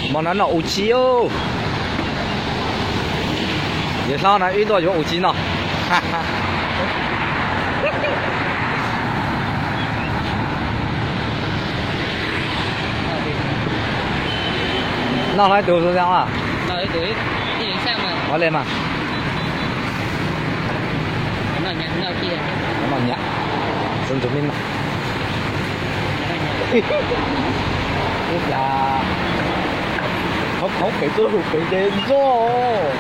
Hmo no noj u tsib. Yawg hlob no wb tuaj yuav u tsib noj. Noj hlo ib tug xwb os. Ua li mas. Noj nyab, ntxuav ntxuav me noj. Ua cas khov kho pem txoj lus pem ces nroj.